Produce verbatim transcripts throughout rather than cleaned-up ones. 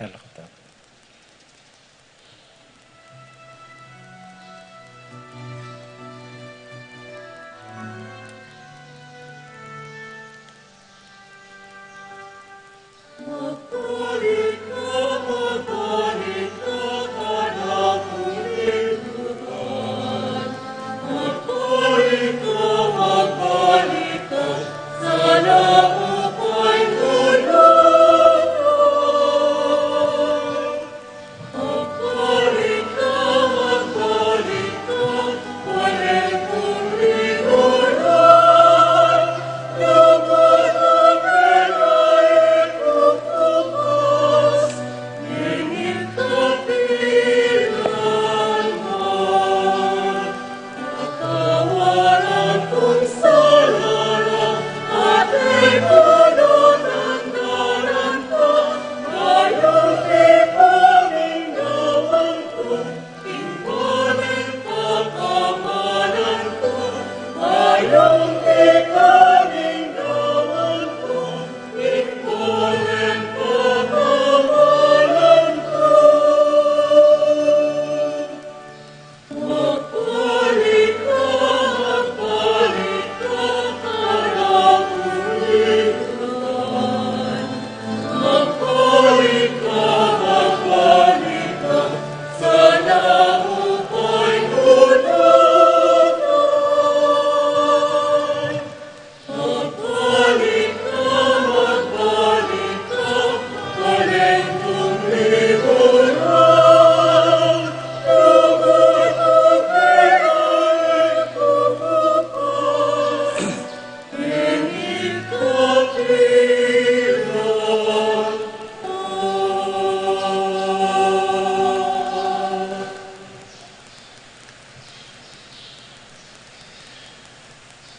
Talakad tamu.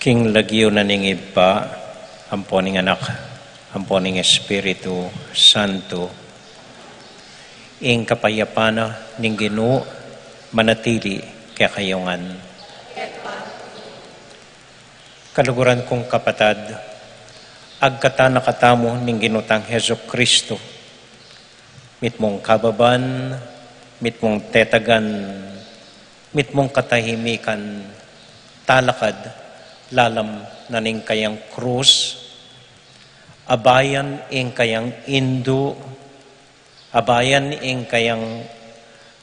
King lagyu na ning Ibpa, ampo ning Anak, ampo ning Espiritu Santo, ing kapayapan na ning Ginu manatili kekayu ngan. Kaluguran kung kapatad, agkatan na katamu ning Ginu tang Jesucristo, mitmung kababan, mitmung tetagan, mitmung katahimikan, talakad lalam na ning kayang krus, abayan ing kayang indu, abayan ing kayang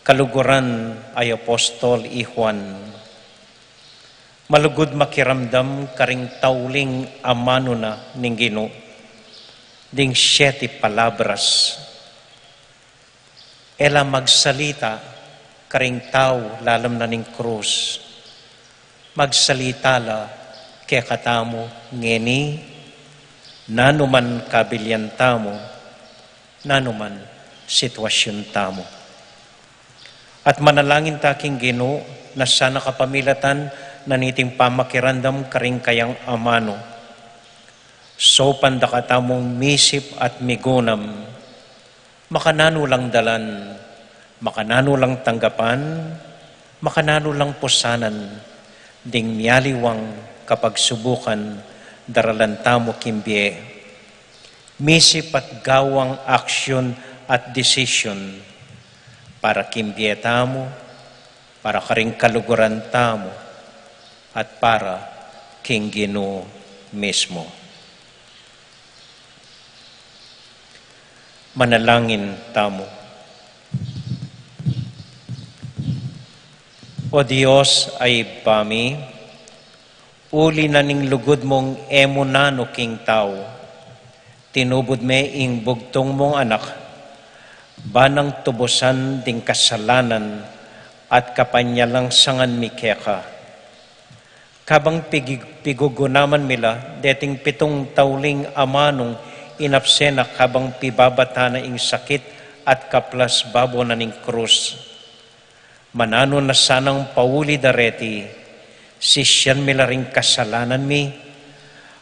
kaluguran a apostol i Juan. Malugud makiramdam karing tauling amanu na ning Ginu, ding siete palabras. E la magsalita karing tau lalam na ning krus. Magsalita la kekatamu ngeni, nanuman kabilian tamu, nanuman sitwasyun tamu. At manalangin ta king Ginu, na sana kapamilatan na niting pamakiramdam karing kayang amanu, saupan da katamung misip at migunam, makananu lang dalan, makananu lang tanggapan, makananu lang pusanan, ding mialiwang kapagsubukan daralan tamu king bie. Misip at gawang aksyon at desisyon para king bie tamu, para karing kaluguran tamu, at para king Ginu mismu. Manalangin tamu. O Dios a Ibpa mi, uli na ning lugud mung e mu nanu king tau, tinubud me ing bugtung mung Anak, ba nang tubusan ding kasalanan at kapanyalangsangan mi keka. Kabang pigi-, pigugunaman mi la deting pitung tauling amanung inapsena kabang pibabata na ing sakit at kaplas babo na ning krus. Mananu na sanang pauli da reti, sisian mi la ring kasalanan mi,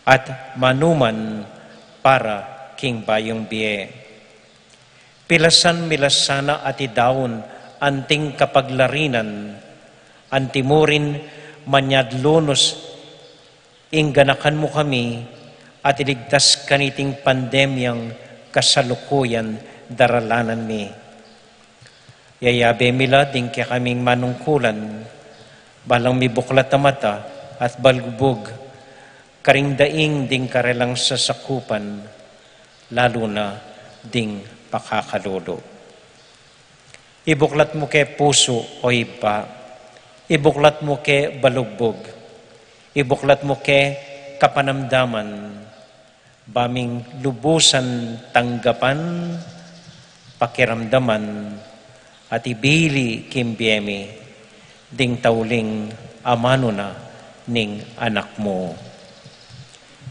at manuman para king bayung bie. Pilasan mi la sana at idaun anting kapaglarinan, anti murin manyad lunus ing ganakan mu kami at iligtas kaniting pandemyang kasalukuyan daralanan mi. Yayabe mi la ding kekaming manungkulan, balang mibuklat a mata at balugbug karing daing ding karelang sasakupan, lalu na ding pakakalulu. Ibuklat mu ke pusu, o Ibpa, ibuklat mu ke balugbug, ibuklat mu ke kapanamdaman, ba ming lubusan tanggapan, pakiramdaman, at ibili king bie mi ding tauling amanu na ning Anak mu.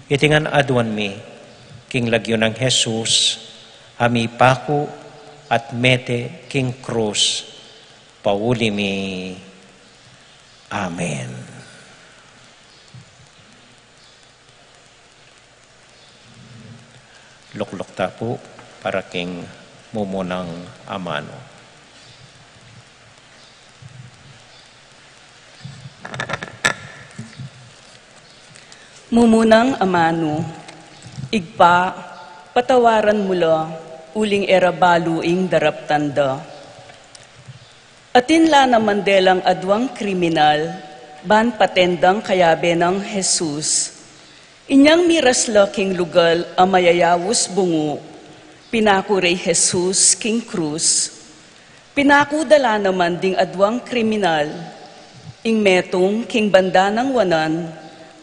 Iti ngan aduan mi king lagyu nang Jesus, a mipaku at mete king krus pauli mi. Amen. Lukluk ta pu para king mumunang amanu. Mumunang amanu. Ibpa, patawaran mu la uling e ra balu ing daraptan da. Atin la naman delang aduang kriminal ban paten dang kayabe nang Jesus. Inyang miras la king lugal a mayayaus bungu, pinaku re i Jesus king krus. Pinaku da la naman ding aduang kriminal, ing metung king banda nang wanan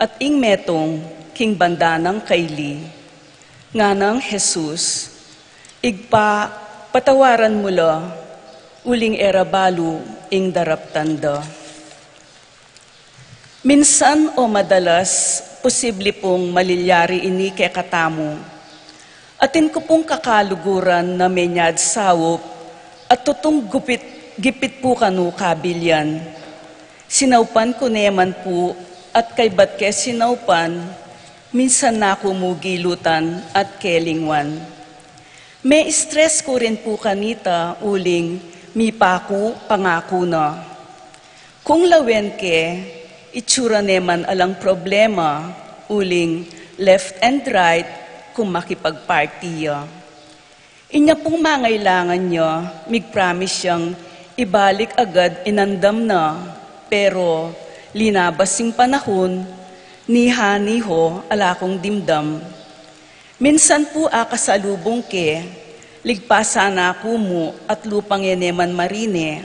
at ing metung king banda nang kaili. Nganang Jesus, Ibpa, patawaran mu la uling e ra balu ing daraptan da. Minsan o madalas, posible pung malilyari ini kekatamu. Atin ku pung kakaluguran na menyad saup at tutung gupit, gipit pu kanu kabilyan. Sinaupan ku ne man pu at kaybat ke sinaupan, minsan na ku mu gilutan at kelingwan. Me-stress ku rin pu kanita uling mipaku pangaku na. Kung lawen ke, itsura ne man alang problema, uling left and right kung makipag-party ya. Inya pung mangailangan ya, mig-promise yang ibalik agad ing andam na, pero linabas ing panahun, niha niho ala kung dimdam. Minsan pu akasalubung ke, ligpasan na ku mu at lupang e ne man marine.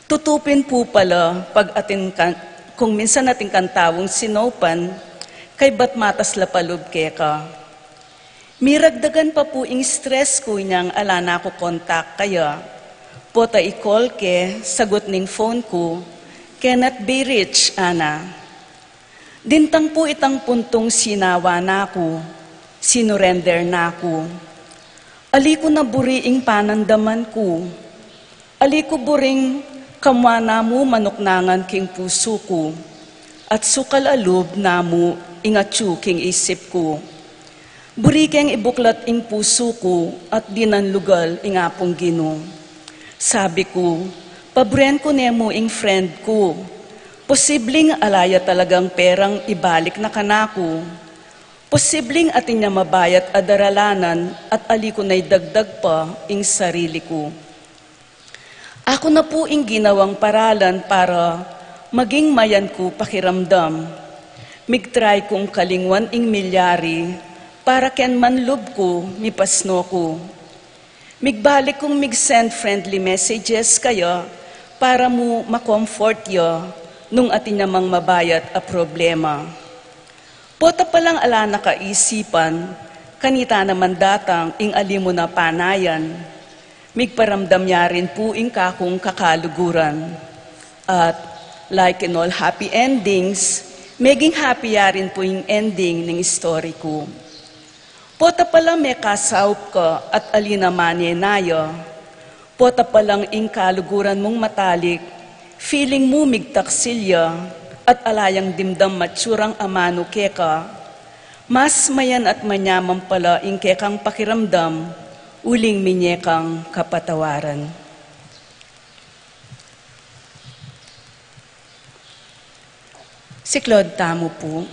Tutu pin pu pala pag atin kan, kung minsan atin kang taung sinaupan, kaybat matas la palub keka. Miragdagan pa pu ing stress ku inyang ala na ku kontak kaya. Pota i-call ke, sagut ning phone ku, "Cannot be reached," ana. Dintang pu itang puntung sinawa na ku, sinurender na ku. Ali ku na buri ing panandaman ku. Ali ku buring kamua na mu manuknangan king pusu ku, at sukal a lub na mu ing atyu king isip ku. Buri keng ibuklat ing pusu ku at dinan lugal ing Apung Ginu. Sabi ku, "Paburen ku ne mu ing friend ku. Posibling ala ya talagang perang ibalik na kanaku. Posibling atin ya mabayat a daralanan at ali ku na idagdag pa ing sarili ku." Aku na pu ing ginawang paralan para maging mayan ku pakiramdam. Mig-try kung kalingwan ing milyari para ken man lub ku, mipasno ku. Migbalik kung mig-send friendly messages kaya para mu ma-comfort ya nung atin ya mang mabayat a problema. Pota palang ala na kaisipan, kanita naman datang ing ali mu na panayan. Migparamdam ya rin pu ing kakung kakaluguran. At, like in all happy endings, meging happy ya rin pu ing ending ning story ku. Pota pala mekasaup ka at ali na manenaya. Pota palang ing kaluguran mung matalik, feeling mu migtaksil ya, at ala yang dimdam matsurang amanu keka, mas mayan at manyaman pala ing kekang pakiramdam, uling minye kang kapatawaran. Siklaud tamu pu.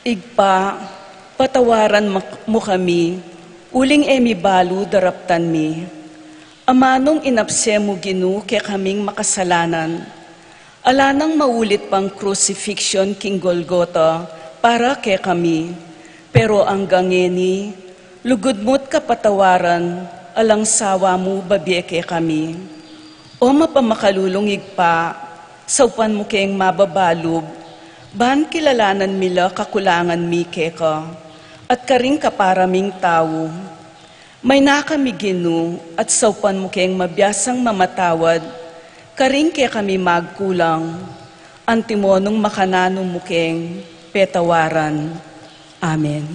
Ibpa, patawaran mak-, mu kami, uling e mi balu daraptan mi. Amanung inapse mu, Ginu, kekaming makasalanan. Ala nang maulit pang crucifixion king Golgota para kekami. Pero anggang ngeni, lugud mu't kapatawaran, alang sawa mu babie kekami. O mapamakalulung Ibpa, saupan mu keng mababalub, ban kilalanan mi la kakulangan mi keka, at karing kapara ming tau. Mayna kami, Ginu, at saupan mu keng mabiasang mamatawad, karing kekami magkulang, antimo nung makananu mu keng petawaran. Amen.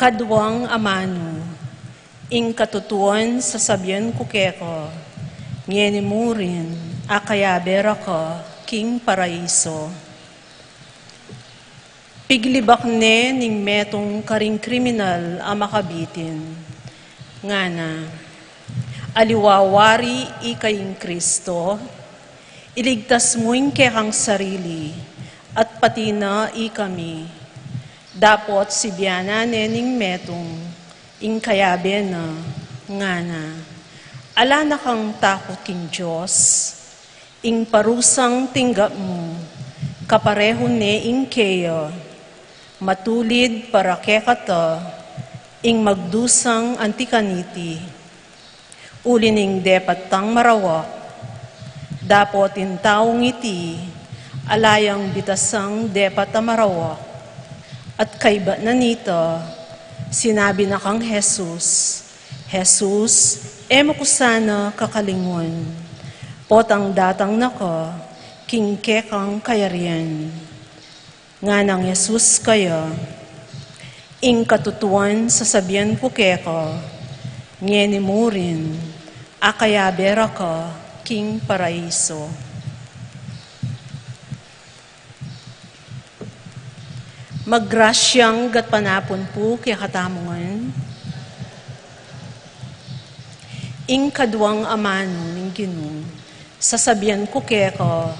Kaduang amanu, ing katutuan sasabian ku keka, ngeni mu rin, akayabe ra ka king paraiso. Piglibak ne ning metung karing kriminal a makabitin, ngana, aliwa wari ika ing Kristo, iligtas mu ing kekang sarili, at pati na ikami. Dapot sibianan ne ning metung ing kayabe na, ngana, ala na kang takut king Dios? Ing parusang tinggap mu, kaparehu ne ing keya. Matulid para kekata ing magdusang anti kaniti. Uli ning depat tang marawak, dapot ing taung iti ala yang bitasang depat a marawak. At kaibat na nita, sinabi na kang Jesus, Jesus, e mu ku sana kakalinguan, potang datang na ka king kekang kayarian. Nganang Jesus kaya, ing katutuan sasabian ku keka, ngeni mu rin, akayabe ra ka king paraiso. Maggrasyang gatpanapun pu kekatamu ngan. Ing kaduang amanu ning Ginu, sasabian ku keka,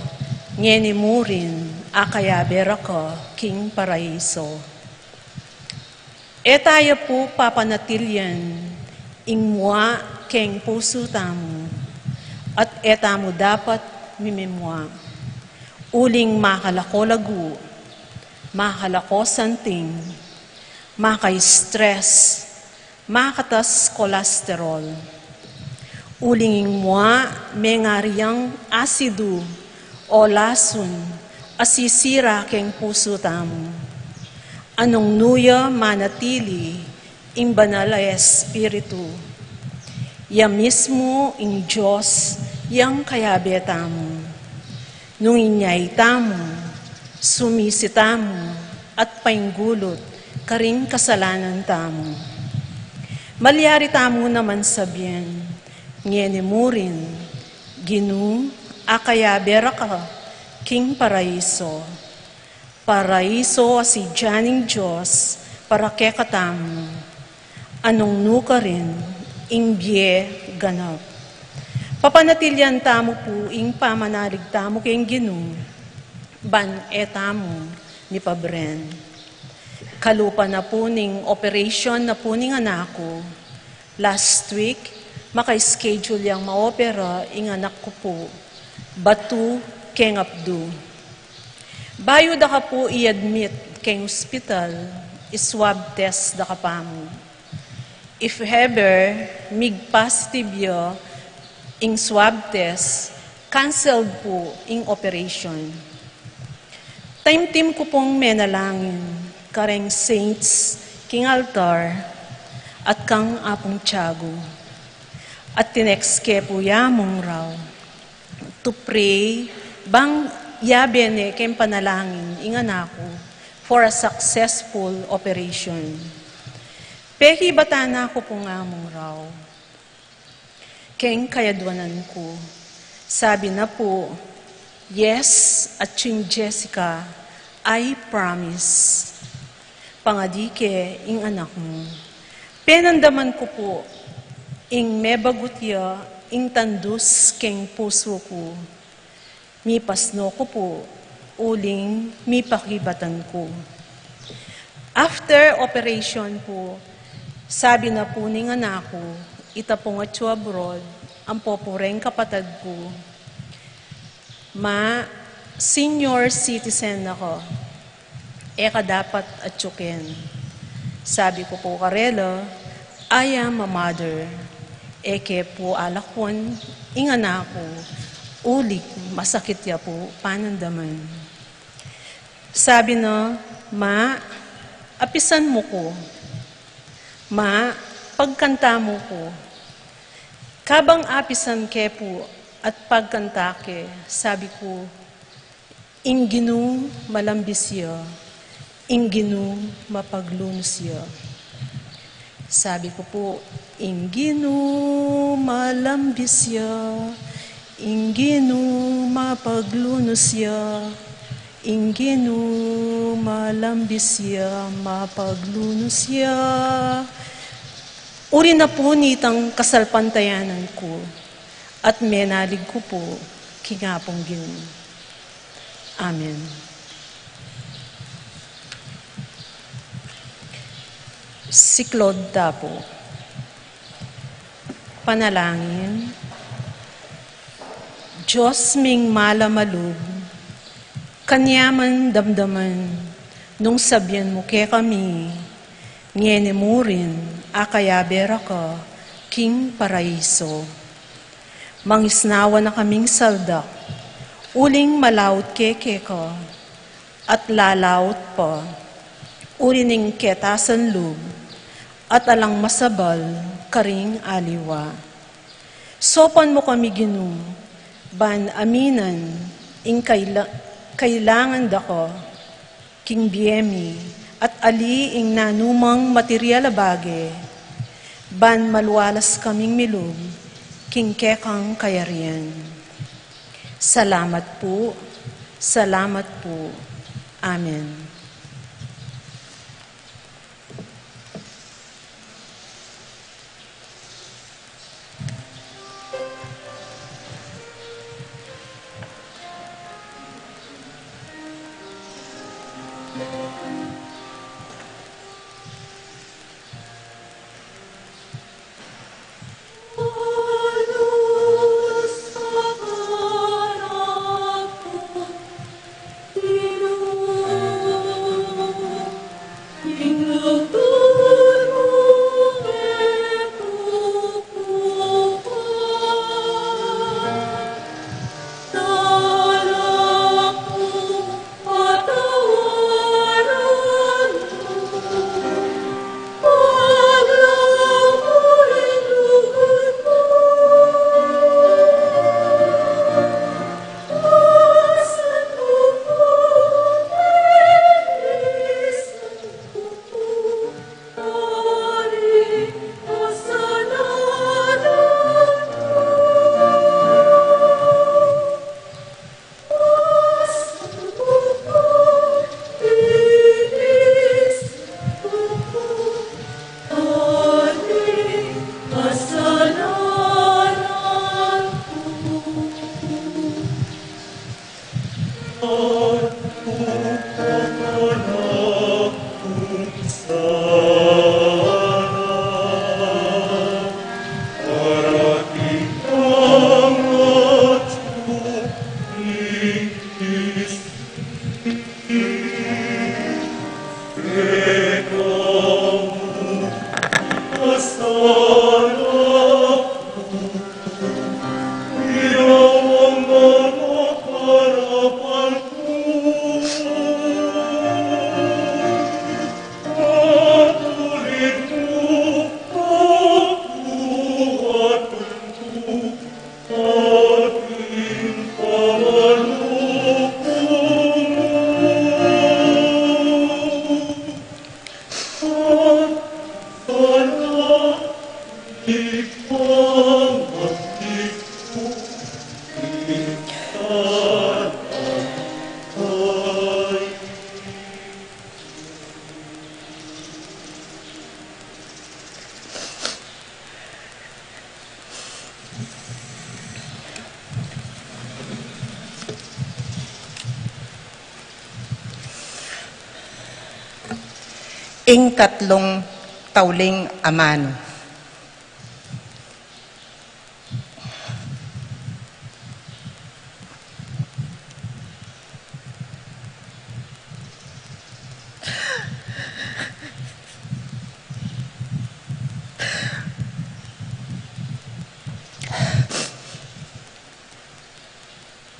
ngeni mu rin, Akayabe ra ka king paraiso. E taya pu papanatilian ing mua keng pusu tamu, at e tamu dapat mimimua. Uling makalako lagu, makalako santing, maka-stress, makatas cholesterol. Uling ing mua mengari yang asidu o lasun a sisira keng pusu tamu. Anong nu ya manatili ing Banal a Espiritu, ya mismu ing Dios yang kayabe tamu. Nung inya itamu, sumisi tamu, at painggulut karing kasalanan tamu. Malyari tamu naman sabian, ngeni murin, Ginu, akayabe ra ka king paraiso. Paraiso a sidya ning Dios para kekatamu. Anong nu karin ing bie ganap. Papanatilian tamu pu ing pamanalig tamu keng Ginu, ban e tamu mipabren. Kalupa na pu ning operation na pu ning anak ku, last week, maka-schedule yang ma-opera ing anak ku pu, batu keng apdu. Bayu da ka pu i-admit keng ospital, i-swab test da ka pamu. If ever mig positive ya ing swab test, canceled pu ing operation. Taimtim ku pung menalangin kareng saints king altar at kang Apung Tiago. At tinext ke pu ya mung raw to pray, bang yabe ne keng panalangin ing anak ku for a successful operation. Pekibatan na ku pu ngamung raw keng kayadwanan ku. Sabi na pu, "Yes, Atsing Jessica, I promise." Pangadi ke ing anak mu. Penandaman ku pu ing mebagut ya ing tandus keng pusu ku. Mipasno ku pu uling mipakibatan ku. After operation pu, sabi na pu ning anak ku, ita pung atyu abroad, ampo pu reng kapatad ku, "Ma, senior citizen na ka. E ka dapat atyu ken." Sabi ku pu karela, "I am a mother. E ke pu alakwan ing anak ku, uling masakit ya pu panandaman." Sabi na, "Ma, apisan mu ku. Ma, pagkanta mu ku." Kabang apisan ke pu at pagkanta ke, sabi ku, "Ing Ginu malambis ya, ing Ginu mapaglunus ya." Sabi ku pu, "Ing Ginu malambis ya, ing Ginu mapaglunus ya, ing Ginu malambis ya, mapaglunus ya." Uri na pu nitang kasalpantayanan ku, at menalig ku pu king Apung Ginu. Amen. Siklaud ta pu. Panalangin. Dios ming malam a lub, kanyaman damdaman nung sabian mu kekami, ngeni murin akayabe ra ka king paraiso. Mangisnawa na kaming saldak, uling malaut ke keka, at lalaut pa, uli ning ketasan lub, at alang masabal karing aliwa. Saupan mu kami, Ginu, ban aminan ing kaila-, kailangan da ka king bie mi, at ali ing nanumang material a bage, ban malualas kaming milub king kekang kayarian. Salamat pu, salamat pu. Amen. Ing katlung tauling amanu.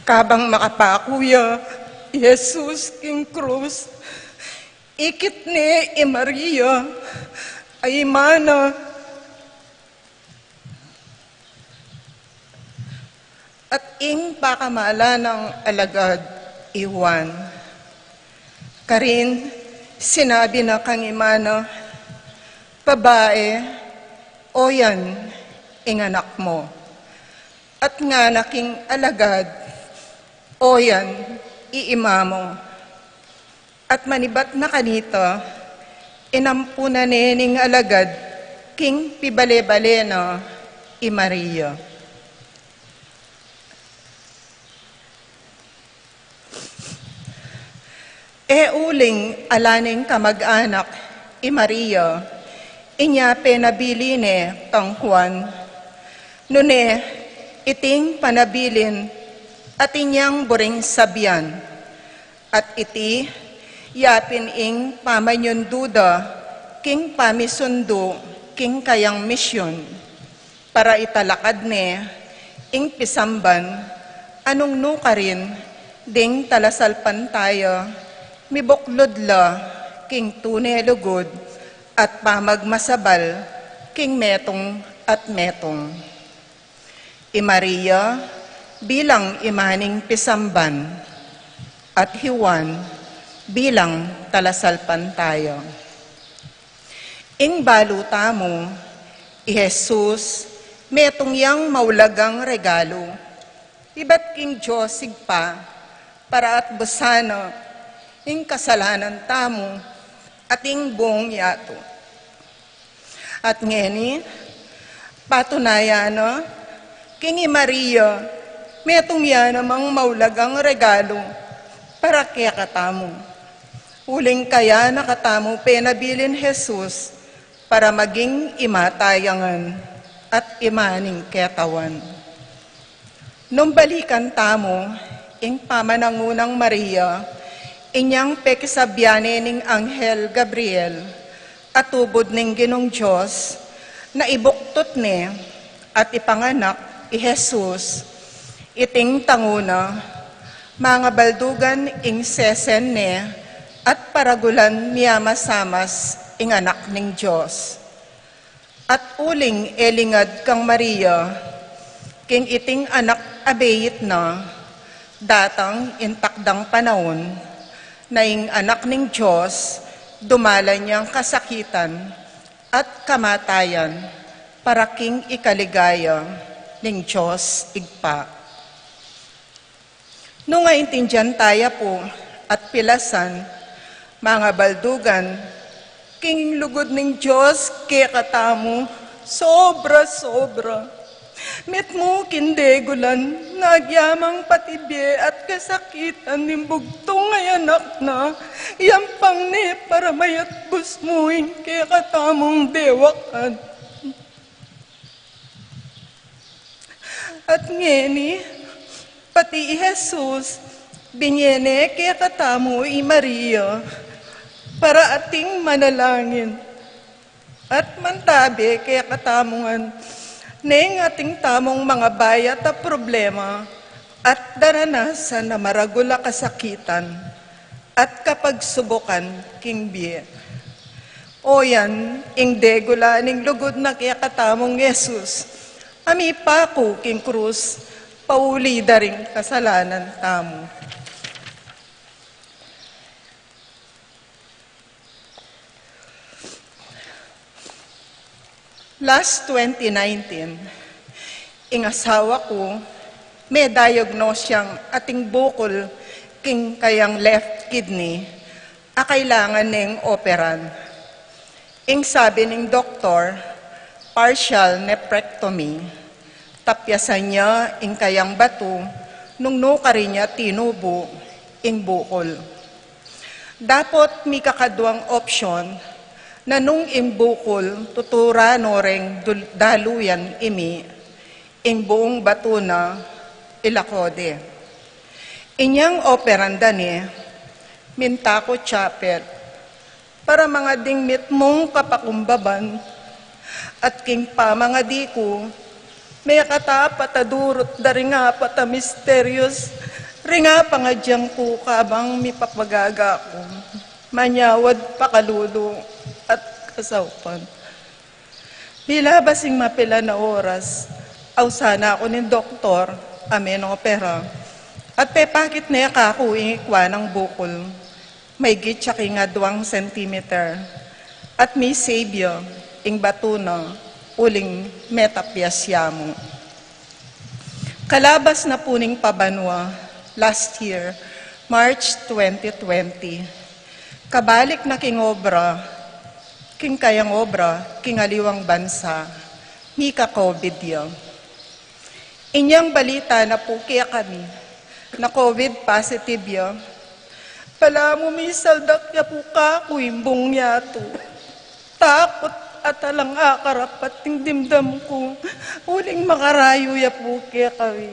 Kabang makapaku ya i Jesus king krus, ikit ne i Maria a ima na, at ing pakamalan nang alagad i Juan. Karin sinabi na kang ima na, "Babai, oyan ing anak mu." At ngana king alagad, "Oyan i ima mu." At manibat na kanita, inampunan ne ning alagad king pibale-bale na i Maria. E uling ala neng kamag-anak i Maria, inya penabilin ne kang Juan. Nune iting panabilin atin yang buring sabian, at iti ya pin ing pamanyundu da king pamisundu king kayang misyun. Para italakad ne ing pisamban a nung nukarin ding talasalpantaya, mibuklud la king tune lugud at pamagmasabal king metung at metung. I Maria bilang ima ning pisamban, at i Juan bilang talasalpantaya. Ing balu tamu, i Jesus, metung yang maulagang regalu ibat king Dios Ibpa, para atbusan na ing kasalanan tamu at ing buung yatu. At ngeni, patunayan na king i Maria, metung ya namang maulagang regalu para kekatamu. Uling kaya na katamu penabilin Jesus para maging ima taya ngan at ima ning ketawan. Nung balikan tamu ing pamanangunang Maria, inyang pekisabyan ne ning anghel Gabriel, atubud ning Ginung Dios, na ibuktut ne at ipanganak i Jesus. Iting tangu na, mangabaldugan ing sesen ne at paragulan miyamasamas ing anak ning Dios. At uling e lingad kang Maria, king iting anak a beit na, datang ing takdang panaun, na ing anak ning Dios, dumalan yang kasakitan at kamatayan, para king ikaligaya ning Dios Ibpa. Nung aintindian taya pu at pilasan, mangabaldugan, king lugud ning Dios kekatamu, sobra-sobra. Mitmu king degulan, nagyamang pati bie at kasakitan ning bugtung a anak na, yampang ne para mayatbus mu ing kekatamung dewakan. At ngeni, pati i Jesus, binye ne kekatamu i Maria, para ating manalangin. At mantabe kekatamu ngan, neng ating tamung mangabayat a problema, at daranasan a maragul a kasakitan, at kapagsubukan king bie. O yan, ing degula ning lugud na kekatamung Jesus, a mipaku king krus, pauli da ring kasalanan tamu. Last twenty nineteen, ing asawa ku, me-diagnose yang ating bukul king kayang left kidney, a kailangan neng operan. Ing sabi ning doktor, partial nephrectomy. Tapyasan ya ing kayang batu, nung nukarin ya tinubu ing bukul. Dapot mikakaduang opsyon, na nung ing bukul tuturan no reng dul-, daluyan imi, ing buung batu na ilako de. Inyang operan da ne, minta ku chapel, para mangading mitmung kapakumbaban, at king pamangadi ku, mekatapat a durut da ring apat a misterios, ring apangadyang ku kabang mipapagaga ku, manyawad pakalulu at kasaupan. Milabas ing mapilan a oras, ausan na ku ning doktor a menopera, at pepakit ne kaku ing ikwa nang bukul, maigit ya king aduang sentimeter, at mi-save ya ing batu na uling metapyas ya mu. Kalabas na pu ning pabanua, last year, March twenty twenty, kabalik na king obra, king kayang obra, king aliwang bansa, mika-COVID ya. Inyang balita na pu kekami, na COVID positive ya. Balamu misaldak ya pu kaku ing bung yatu. Takut at alang akarapat ing dimdam ku, uling makarayu ya pu kekami.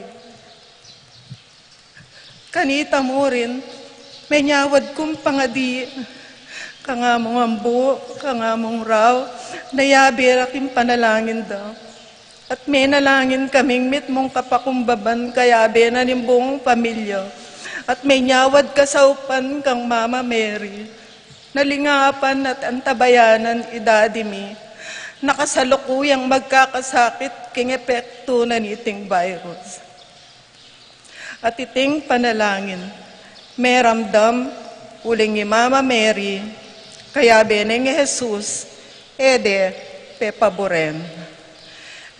Kanita mu rin, menyawad kung pangadi, kangamung ambu, kangamung raw, na yabe ra king panalangin da. At menalangin kaming mitmung kapakumbaban kayabe na ning buung pamilya. At menyawad kasaupan kang Mama Mary, na lingapan at antabayanan i Daddy mi, na kasalukuyang magkakasakit king epektu na niting virus. At iting panalangin, meramdam, uling i Mama Mary, kayabe neng i Jesus, e de pepaburen.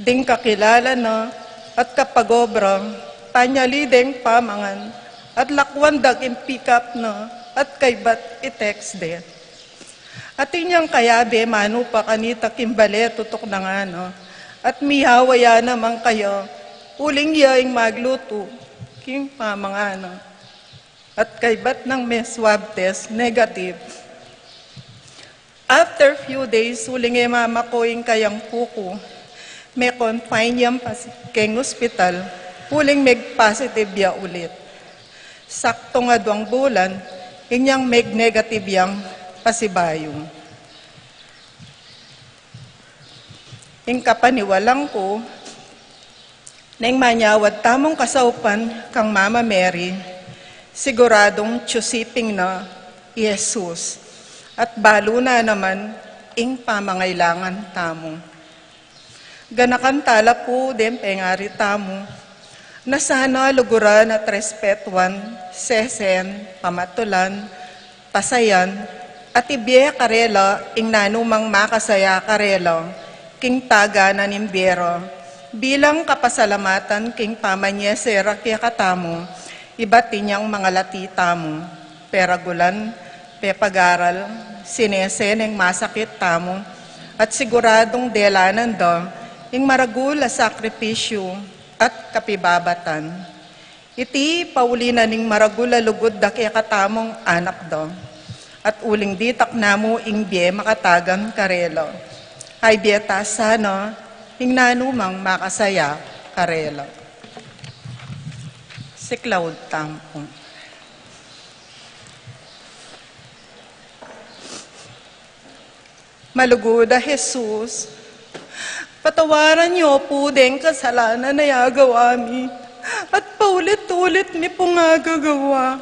Ding kakilala na at kapag-obra, panyali deng pamangan, at lakwan da king pick-up na, at kaybat i-text de. Atin yang kayabe manupa kanita king bale tutuk na ngana, at miyawa ya naman kaya, uling ya ing maglutu king pamangan na. At kaybat nang me-swab test, negative. After few days, uling e mamako ing kayang kuku, me-confine yang pas-, keng ospital, uling meg-positive ya ulit. Saktung aduang bulan, inyang meg-negative yang pasibayu. Ing kapaniwalang ku, neng manyawad tamung kasaupan kang Mama Mary, siguradung tiusiping na i Jesus, at balu na naman ing pamangailangan tamu. Ganakan tala pu deng pengari tamu, na sana luguran at respetuan, sesen, pamatulan, pasayan, at ibie karela ing nanumang makasaya karela king taga na ning bie ra, bilang kapasalamatan king pamanyese ra kekatamu, ibat inyang mangalati tamu, peragulan, pepagaral, sinese neng masakit tamu, at siguradung delanan da ing maragul a sakripisyu at kapibabatan. Iti pauli na ning maragul a lugud da kekatamung anak da, at uling ditak na mu ing bie makatagan karela. Ay bie ta sana ing nanumang makasaya karela. Siklaud tamu pu. Malugud a Jesus, patawaran yu pu deng kasalanan a agawa mi, at paulit-ulit mi pung agagawa.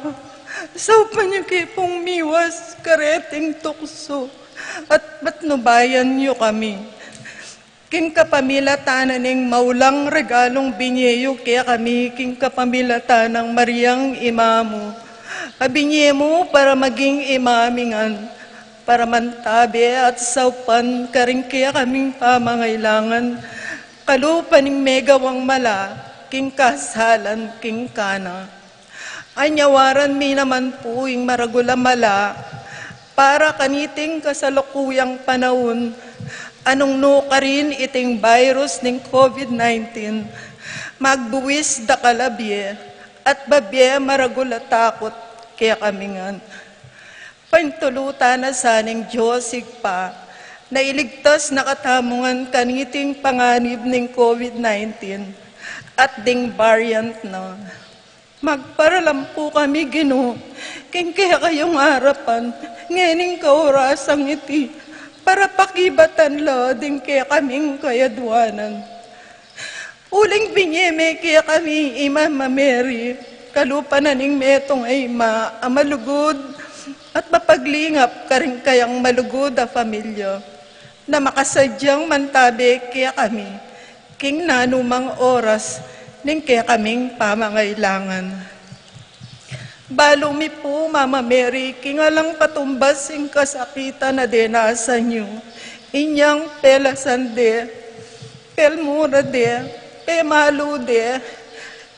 Saupan yu ke pung miwas kareting tuksu, at patnubayan yu kami king kapamilatan na ning maulang regalung binie yu kekami king kapamilatan nang Mariang Ima mu, a binie mu para maging ima mi ngan, para mantabe at saupan karing kekaming pamangailangan, kalupa ning megawang mala king kasalan king kana. Anyawaran mi naman pu ing maragul a mala para kaniting kasalukuyang panaun, a nung nukarin iting virus ning COVID nineteen, magbuwis dakal a bie at babie maragul a takut kekami ngan. Paintulutan na sa ning Dios Ibpa, na iligtas na katamu ngan kaniting panganib ning COVID nineteen at ding variant na. Magparalam pu kami, Ginu, king kekayung arapan ngening kaorasang iti, para pakibatan la ding kekaming kayadwanan. Uling binie me kekami i Mama Mary, kalupa na ning metung a ima a malugud at mapaglingap karing kayang malugud a pamilya, na makasadyang mantabe kekami king nanumang oras ning kekaming pamangailangan. Balu mi pu, Mama Mary, king alang katumbas ing kasakitan a denasan yu, inyang pelasan de, pelmura de, pemalu de,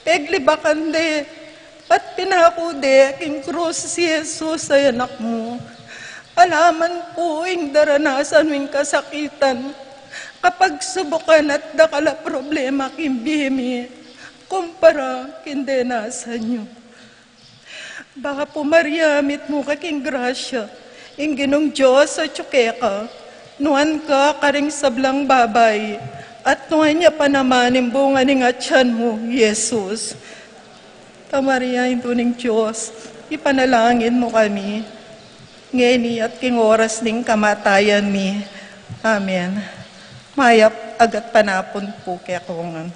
peglibakan de, at pinaku de king krus i Jesus a Anak mu. Ala man pu ing daranasan ming kasakitan, kapagsubukan at dakal a problema king bie mi kumpara king denasan yu. Baka pu mariamit mu ka king grasya ing Ginung Dios atyu keka, nuan ka karing sablang babai, at nuan ya pa naman ing bunga ning atian mu, Jesus. Ta Maria, Indu ning Dios, ipanalangin mu kami ngeni at king oras ning kamatayan mi. Amen. Mayap a gatpanapun pu kekongan.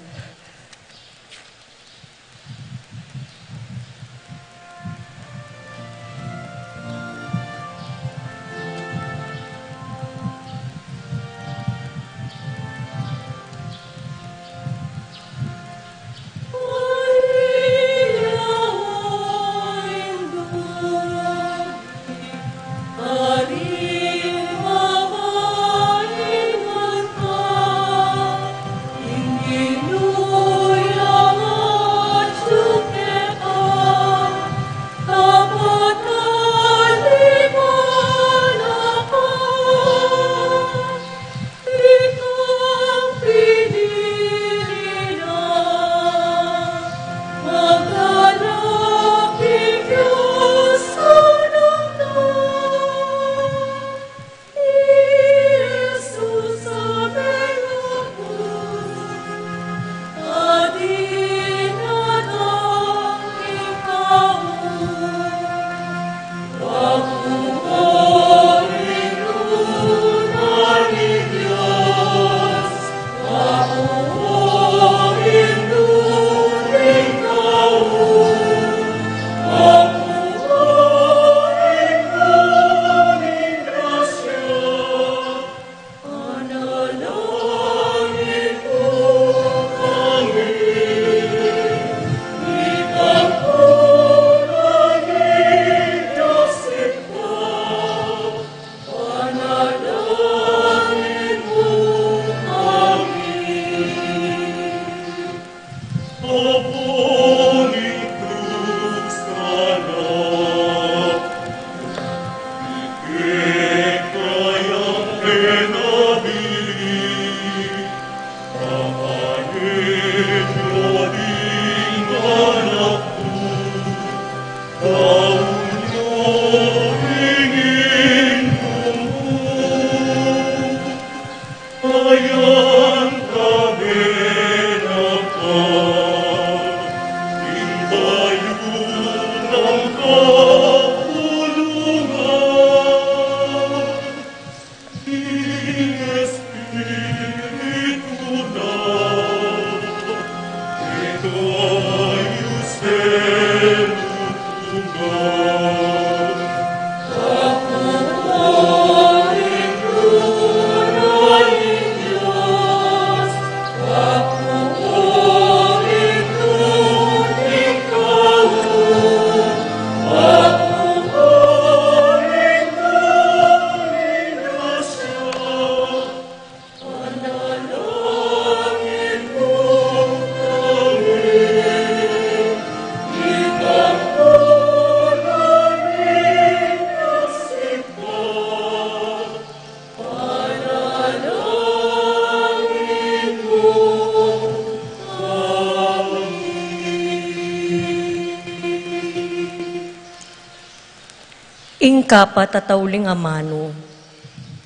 Ing kapat a tauling amanu,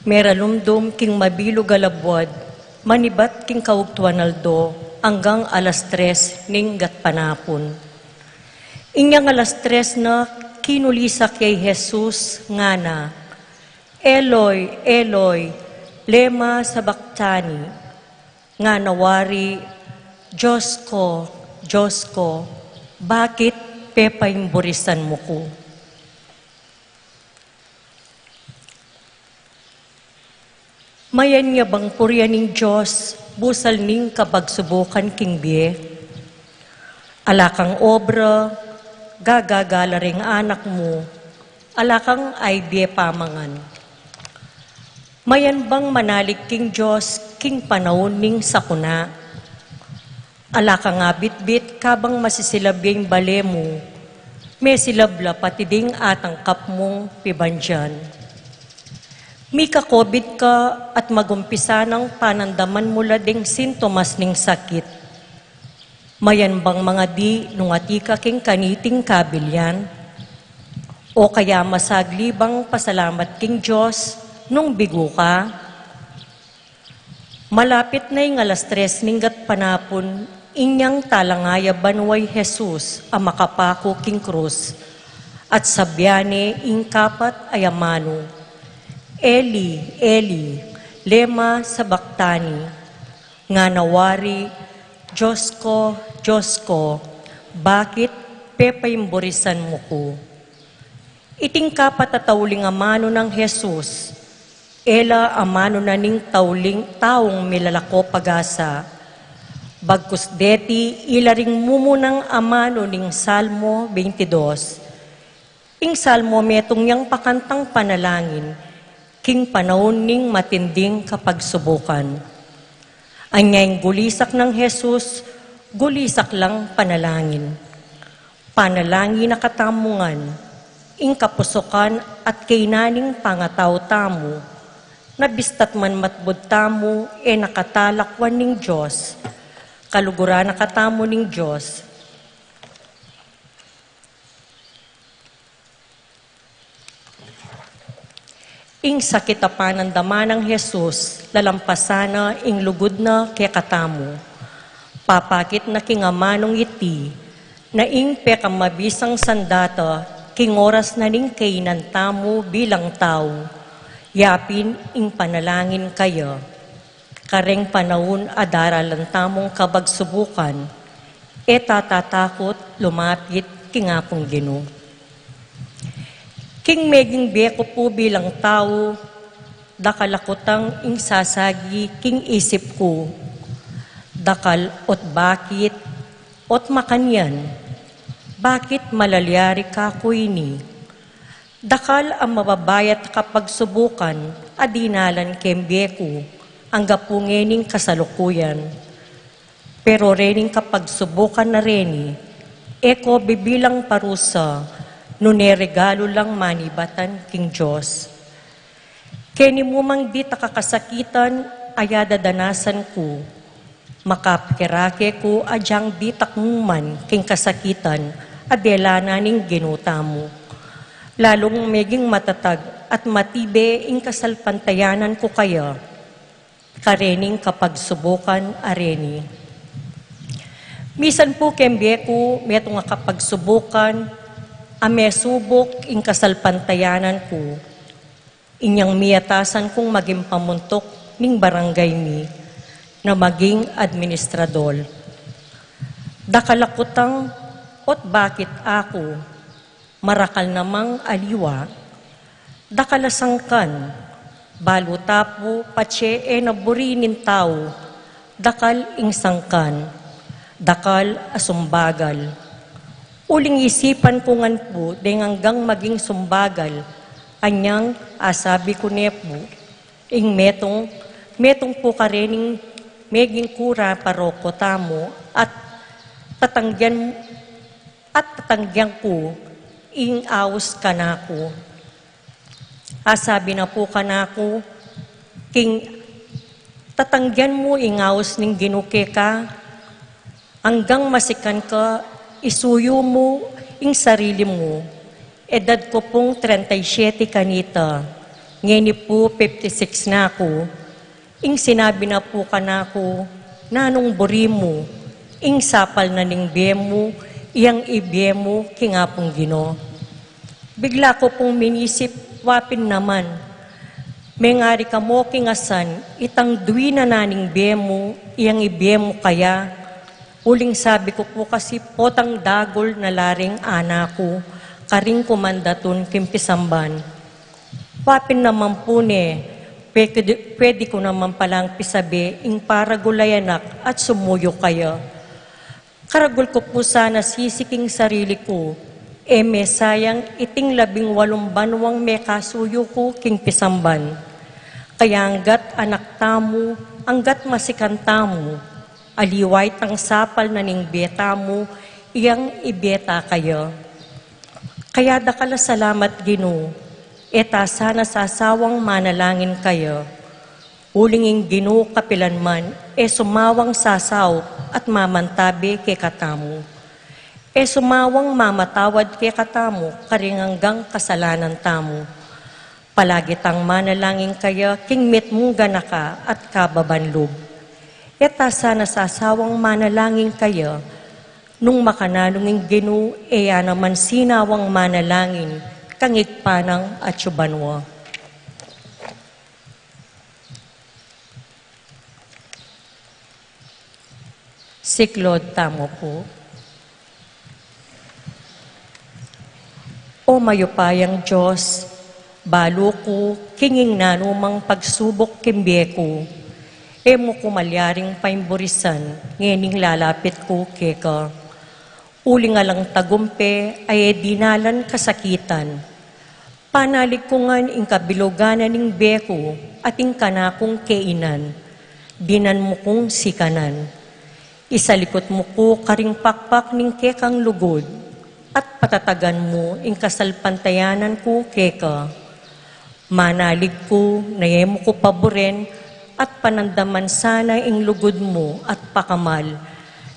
meralumdum king mabilug a labuad, manibat king kaugtuan aldo, anggang alas tres ning gatpanapun. Inyang alas tres na, kinulisak ya i Jesus, ngana, "Eloi, Eloi, lema sabachthani?" Ngana wari, "Dios ku, Dios ku, bakit pepaimburisan mu ku?" Mayan ya bang purian ning Dios, busal ning kapagsubukan king bie? Ala kang obra, gagagala ring anak mu, ala kang aibie pamangan. Mayan bang manalig king Dios king panaun ning sakuna? Ala kang abitbit kabang masisilab ya ing bale mu, mesilab la pati ding atangkap mung pibandian. Mika-COVID ka at magumpisa nang panandaman mu la ding sintomas ning sakit. Mayan bang mangadi nung atin ka king kaniting kabilian? O kaya masagli bang pasalamat king Dios nung bigu ka? Malapit na ing alas tres ning gatpanapun, inyang talangaya banua i Jesus a makapaku king krus, at sabian ne ing kapat a amanu, "Eli, Eli, lema sabachthani?" Ngana wari, "Dios ku, Dios ku, bakit pepaimburisan mu ku?" Iting kapat a tauling amanu nang Jesus, e la amanu na ning tauling taung milalako pag-asa. Bagkus deti, ila ring mumunang amanu ning Salmo twenty-two. Ing Salmo metung yang pakantang panalangin king panaun ning matinding kapagsubukan. Anya ing gulisak nang Jesus, gulisak lang panalangin. Panalangin na katamu ngan, ing kapusukan at kaynan ning pangatau tamu, na bistat man matbud tamu, e na katalakwan ning Dios. Kaluguran na katamu ning Dios. Ing sakit a panandaman nang Jesus, lalampasan na ing lugud na kekatamu. Papakit na king amanung iti, na ing pekamabisang sandata, king oras na ning kaynan tamu bilang tau, yapin ing panalangin kaya. Kareng panaun a daralan tamung kapagsubukan, e tatatakut lumapit king Apung Ginu. King meging bie ku pu bilang tau, dakal a kutang ing sasagi king isip ku. Dakal ot bakit, ot makanyan, bakit malalyari kaku ini? Dakal a mababayat a kapagsubukan a dinalan keng bie ku, angga pu ngening kasalukuyan. Pero rening kapagsubukan a reni, e ko bibilang parusa, nune regalu lang manibatan king Dios. Keni mu mang ditak a kasakitan a ya dadanasan ku, makapikirake ku a agyang ditak mu man king kasakitan a dela na ning Ginu tamu. Lalung meging matatag at matibe ing kasalpantayanan ku kaya, karening kapagsubukan a reni. Misan pu keng bie ku, metung a kapagsubukan a mesubuk ing kasalpantayanan ku. Inyang miyatasan kung maging pamuntuk ning barangay mi na maging administrador. Dakal a kutang, ot bakit aku, marakal namang aliwa, dakal a sangkan, balu ta pu patse e na buri ning tau, dakal ing sangkan, dakal a sumbagal. Uling isipan ku ngan pu deng anggang maging sumbagal, anyang asabi ku ne pu, ing metung, metung pu karening meging kura paroko tamu at tatanggian, at tatanggian ku ing aus kanaku. Asabi na pu kanaku, king tatanggian mu ing aus ning Ginu keka, anggang masikan ka, isuyu mu ing sarili mu, Edad ku pung treinta y siete kanita, ngeni pu fifty-six na ku. Ing sinabi na pu kanaku, "Nanung buri mu, ing sapal na ning bie mu, iyang ibie mu king Apung Ginu." Bigla ku pung minisip, wa pin naman. Mengari ka mu king asan, itang dui na na ning bie mu, iyang ibie mu kaya. Uling sabi ku pu kasi, potang dagul na la ring ana ku karing kumandatun king pisamban. Wa pin naman pu ne, pwede, pwede ku naman palang pisabi ing paragul a anak at sumuyu kaya. Karagul ku pu sana sisi king sarili ku, e me sayang iting labing walung banuang mekasuyu ku king pisamban. Kaya anggat anak tamu, anggat masikan tamu, aliwa itang sapal na ning bie tamu, iyang ibie ta kaya. Kaya dakal a salamat, Ginu, e ta sana sasawang manalangin kaya. Uling ing Ginu kapilan man, e sumawang sasaup at mamantabe kekatamu. E sumawang mamatawad kekatamu karing anggang kasalanan tamu. Palagi tang manalangin kaya king mitmung ganaka at kababan lub. E ta sana sasawang manalangin kaya, nung makananu ing Ginu, e ya naman sinawang manalangin kang Ibpa nang atsu banua. Siklaud tamu pu. O mayupayang Dios, balu ku king ing nanumang pagsubuk king bie ku, e mu ku malyaring paimburisan ngening lalapit ku keka. Uling alang tagumpe a e dinalan kasakitan. Panalig ku ngan ing kabilugan na ning bie ku at ing kanakung kainan, dinan mu kung sikanan. Isalikut mu ku karing pakpak ning kekang lugud, at patatagan mu ing kasalpantayanan ku keka. Manalig ku na e mu ku paburen at panandaman sana ing lugud mu at pakamal,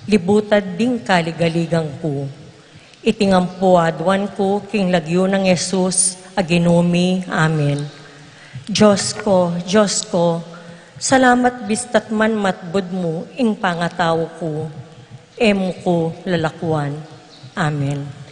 libutad ding kaligaligan ku. Iti ngan pu aduan ku king lagyu nang Jesus a Ginu mi. Amen. Dios ko, Dios ko, salamat bista't man matbud mu ing pangatau ku. E mu ku lalakuan. Amen.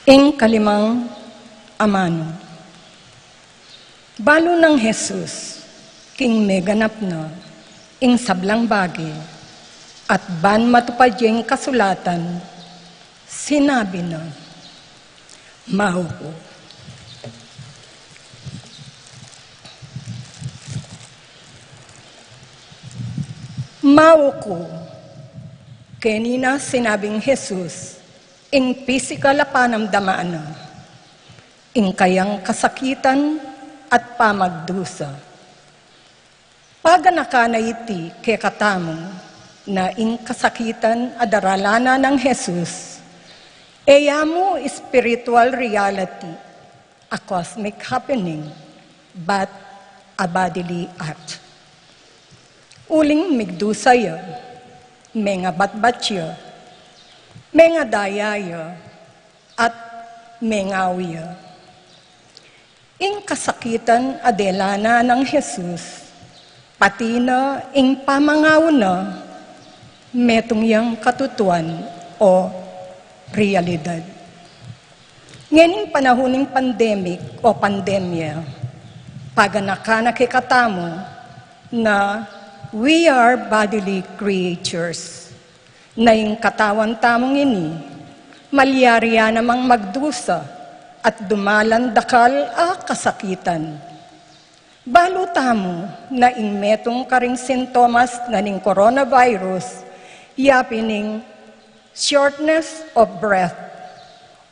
Ing kalimang amanu. Balu nang Jesus king meganap na ing sablang bage, at ban matupad ya ing kasulatan, sinabi na, "Mau ku." Mau ku. Keni na sinabing Jesus ing pisikal a panamdaman na, ing kayang kasakitan at pamagdusa. Paganakan na iti kekatamu na ing kasakitan a daralan na nang Jesus, e ya mu spiritual reality, a cosmic happening, but a bodily act. Uling migdusa ya, mengabatbat ya, mengadaya ya, at mengawi ya. Ing kasakitan a dela na nang Jesus, pati na ing pamangaw na, metung yang katutuan o realidad. Ngening panahun ning pandemic o pandemya, paganakan na kekatamu na we are bodily creatures. Na ing katawan tamung ini, malyari ya namang magdusa at dumalan dakal a kasakitan. Balu tamu na ing metung karing sintomas na ning coronavirus, yapin ing shortness of breath,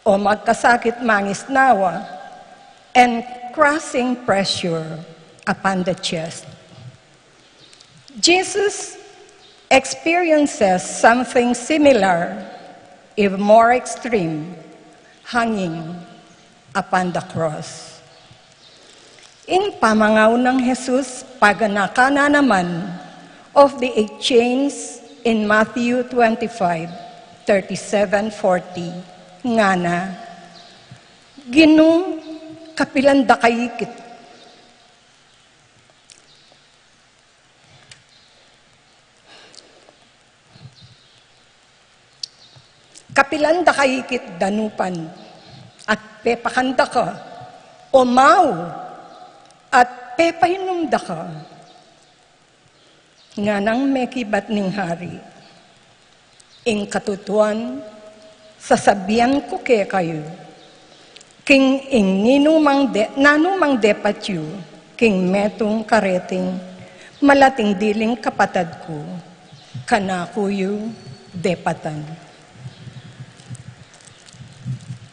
o magkasakit mangisnawa, and crushing pressure upon the chest. Jesus experiences something similar, if more extreme, hanging upon the cross. Ing pamangaw nang Jesus, paganakan na naman of the eight chains in Matthew twenty-five, thirty-seven, forty, ngana, Ginu, kapilan da ka ikit. Kapilan da ka ikit danupan, at pepakan da ka, o mau, at pepainum da ka. Nganang mekibat ning hari, ing katutuan, sasabian ku kekayu, king ing ninumang de-, nanumang depat yu, king metung kareting, malating diling kapatad ku, kanaku yu depatan.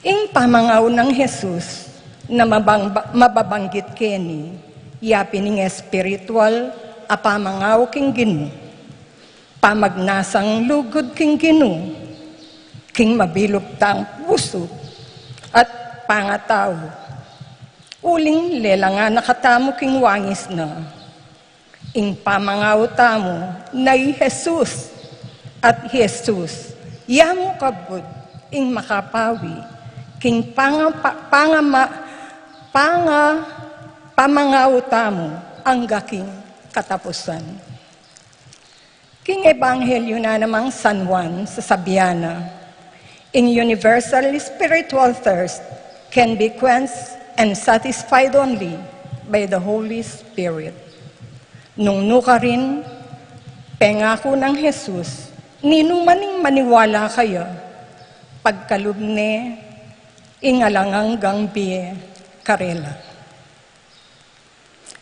Ing pamangaw nang Jesus na mabang-, mababanggit keni, yapin ing espiritual a pamangaw king Ginu, pamagnasang lugud king Ginu, king mabilug tang pusu at pangatau. Uling lelangan na katamu king wangis na, ing pamangaw tamu na i Jesus, at i Jesus ya mu kabud ing makapawi king panga-, pa-, pangama-, panga-, pamangaw tamu angga king katapusan. King Ebanghelyo na namang San Juan, sasabian na, ing universal spiritual thirst can be quenched and satisfied only by the Holy Spirit. Nung nukarin, pengaku nang Jesus, ninuman ing maniwala kaya, pagkalub ne ing alang anggang bie karela.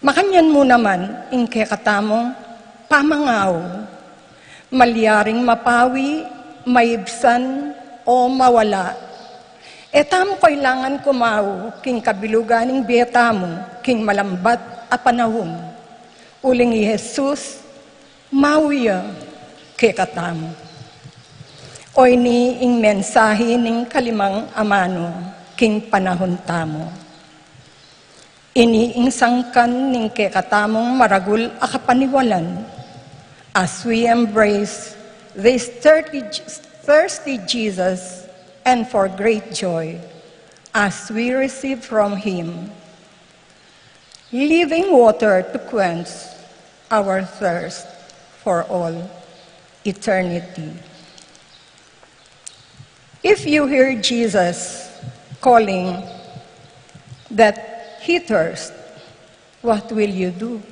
Makanyan mu naman ing kekatamung pamangaw, malyaring mapawi, maibsan, o mawala. E tamu kailangan kumaw king kabilugan ning bie tamu king malambat a panahun. Uling i Jesus, mau ya kekatamu. O ini ing mensahe ning kalimang amanu king panahun tamu. Ini ing sangkan ning kekatamung maragul a kapaniwalan, as we embrace this thirsty, thirsty Jesus, and for great joy, as we receive from him living water to quench our thirst for all eternity. If you hear Jesus calling that he thirst, what will you do?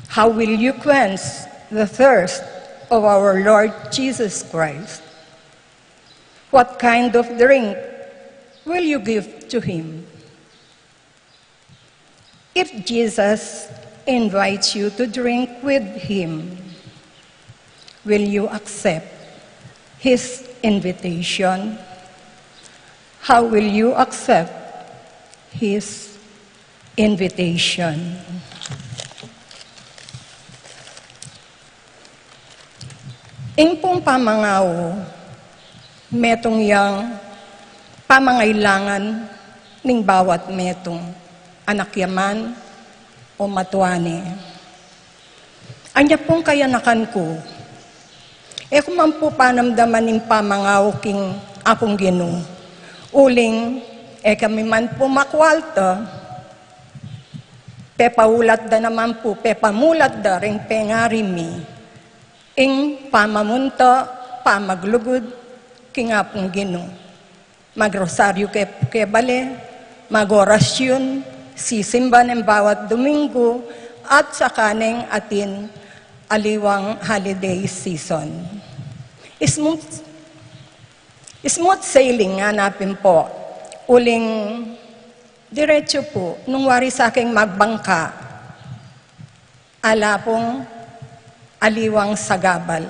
How will you quench the thirst of our Lord Jesus Christ? What kind of drink will you give to him? If Jesus invites you to drink with him, will you accept his invitation? How will you accept his invitation? Ing pung pamangaw, metung yang pamangailangan ning bawat metung, anak ya man o matua ne. Anya pung kayanakan ku, E ku man pu panamdaman ing pamangau king Apung Ginu. Uling, e kami man pu makwalta, pepaulat da naman pu, pepamulat da ring pengari mi, ing pamamunta, pamaglugud, king Apung Ginu. Magrosaryu ke, ke bale, magorasyon, sisimba ning bawat Domingo, at saka neng atin aliwang holiday season. Smooth, smooth sailing nga napin po. Uling diretso po, nung wari sa king magbangka, ala pong aliwang sagabal.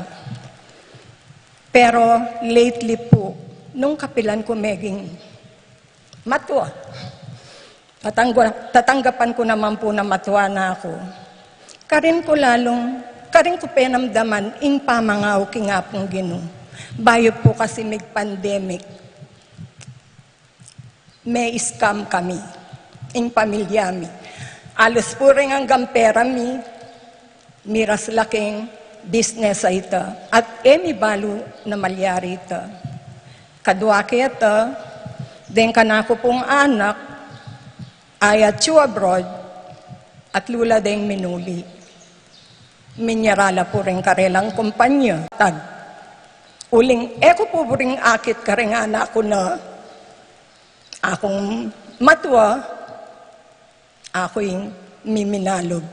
Pero lately po, nung kapilan ku meging matua, tatangga-, tatanggapan ku naman po na matua na aku. Karin ku lalung, karin ku penamdaman ing pamangau king Apung Ginu. Bayu po kasi mig-pandemic, me-scam kami, ing pamilya mi. Alus pu ring anggang pera mi, miras la king business a ita, at e mi balu na malyari ita. Kadwa keta, deng kanaku pung anak, ayat yu abroad, at lula deng minuli. Minyara la pu ring karelang kumpanya. Tag. Uling e ku pu buring akit karing anak ku na, akung matua, aku ing miminalub.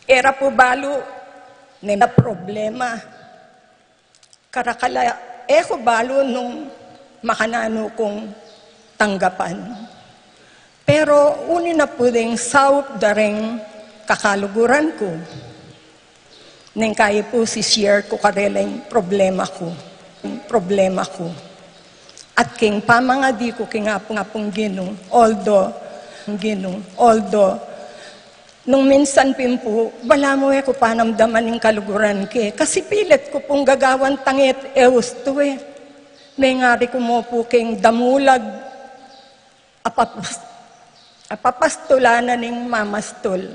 E ra pu balu, ne problema. Karakala, e ku balu nung makananu kung tanggapan. Pero uni na pu deng saup da ring kakaluguran ku, neng kayi pu si-share ku karela ing problema ku, problema ku. At king pamangadi ku king Apung, Apung Ginu, although, Ginu, although, nung minsan pin pu, balamu e ku panamdaman ing kaluguran ke. Kasi pilit ku pung gagawan tanget e ustu e. Mengari ku mu pu king damulag, apapas-, apapastulanan ning mamastul.